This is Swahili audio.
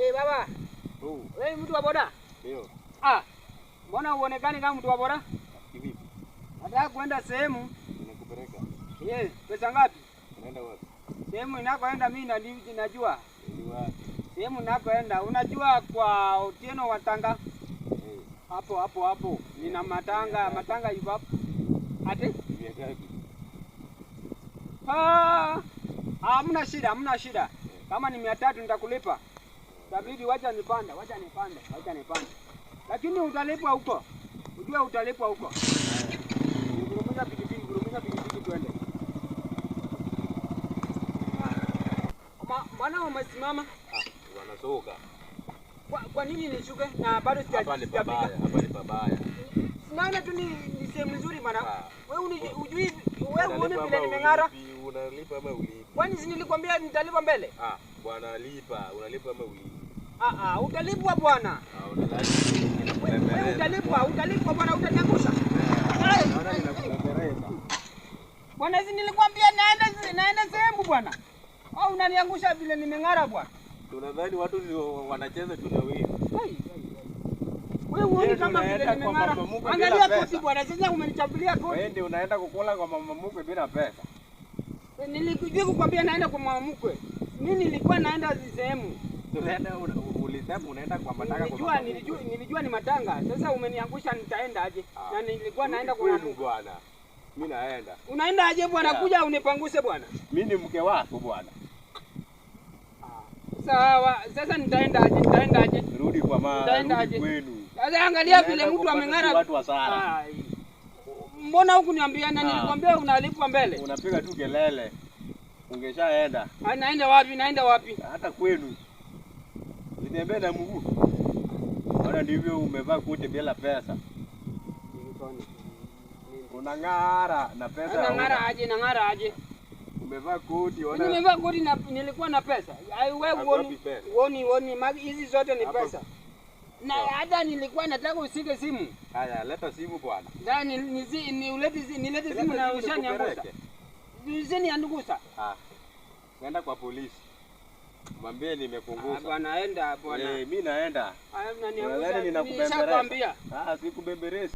Eh, baba. Wewe mtu wa boda? Ndio. Ah. Mbona uonekani kama mtu wa boda? Kivipi? Nataka kwenda sehemu. Ninakupeleka. Eh, pesa ngapi? Unaenda wapi? Sehemu ninakoenda mimi na najua. Ni wapi? Sehemu ninakoenda unajua kwa Otieno Watanga? Eh. Hapo hapo hapo. Nina matanga, matanga yuko hapo. Ati? Mia ngapi? Ah, hamna shida, hamna shida. Kama ni 300 nitakulipa. Itabidi wacha nipande, wacha nipande, wacha nipande. Lakini utalipwa huko. Ujue utalipwa huko. Ngurumisha pikipiki, ngurumisha pikipiki twende. Mbona umesimama? Ah, wanasoka. Kwa nini nishuke na bado Hapa ni sijafika? pabaya, hapa ni pabaya. Naona tu ni sehemu nzuri bana. Wewe hujui, wewe huoni Unalipa vile ama nimeng'ara? ulipi? Unalipa ama ulipi? Kwani si nilikwambia nitalipa mbele? Ah, bwana lipa, unalipa ama ulipi? Ah ah, utalipwa bwana. Ah, unalali. Wewe utalipwa, utalipwa bwana, utaniangusha. Naona ninakubembeleza. Bwana, si nilikwambia naenda sehemu bwana. Au unaniangusha vile nimeng'ara bwana. Tunadhani watu ndio wanacheza tu na wewe. Wewe huoni kama vile Unaenda kwa nimeng'ara? mama mkwe bila Angalia pesa. koti bwana, sasa umenichapulia koti. Wewe ndio unaenda kukula kwa mama mkwe bila pesa. Nilikujua kukwambia naenda kwa mama mkwe. Mimi nilikuwa naenda sehemu. Tunaenda, ulisema unaenda kwa matanga kwa mama mkwe. Nilijua ni matanga. Sasa umeniangusha, nitaenda aje? Ah. Na nilikuwa naenda kwa mama mkwe. Bwana. Mimi naenda. Unaenda aje bwana? Kuja unipanguse bwana. Mimi ni mke wako bwana. Sawa, sasa nitaenda aje? Nitaenda aje? Rudi kwa mama, Nitaenda rudi aje? kwenu. Sasa angalia vile Unaenda mtu kupata ameng'ara. Watu wa sara. Mbona huku niambia na nilikwambia unalipwa mbele? Unapiga tu kelele. Ungeshaenda. Naenda wapi? Naenda wapi? Hata kwenu. Nitembee na mguu. Bwana ndivyo umevaa koti bila pesa. Unang'ara na pesa. Nang'ara aje? Nang'ara aje? Umevaa koti, ona. Nimevaa koti na nilikuwa na pesa. Ai wewe uoni. Uoni hizi zote ni pesa. Na hata nilikuwa nataka usike simu. Haya, leta simu bwana. Sasa nilete simu na ushaniangusha. Usiniangusha. Ah. Nenda kwa polisi. Mwambie nimepunguza. Bwana enda bwana. Eh, mimi naenda. Ah, unaniangusha. Nishakwambia. Ah, sikubembeleza.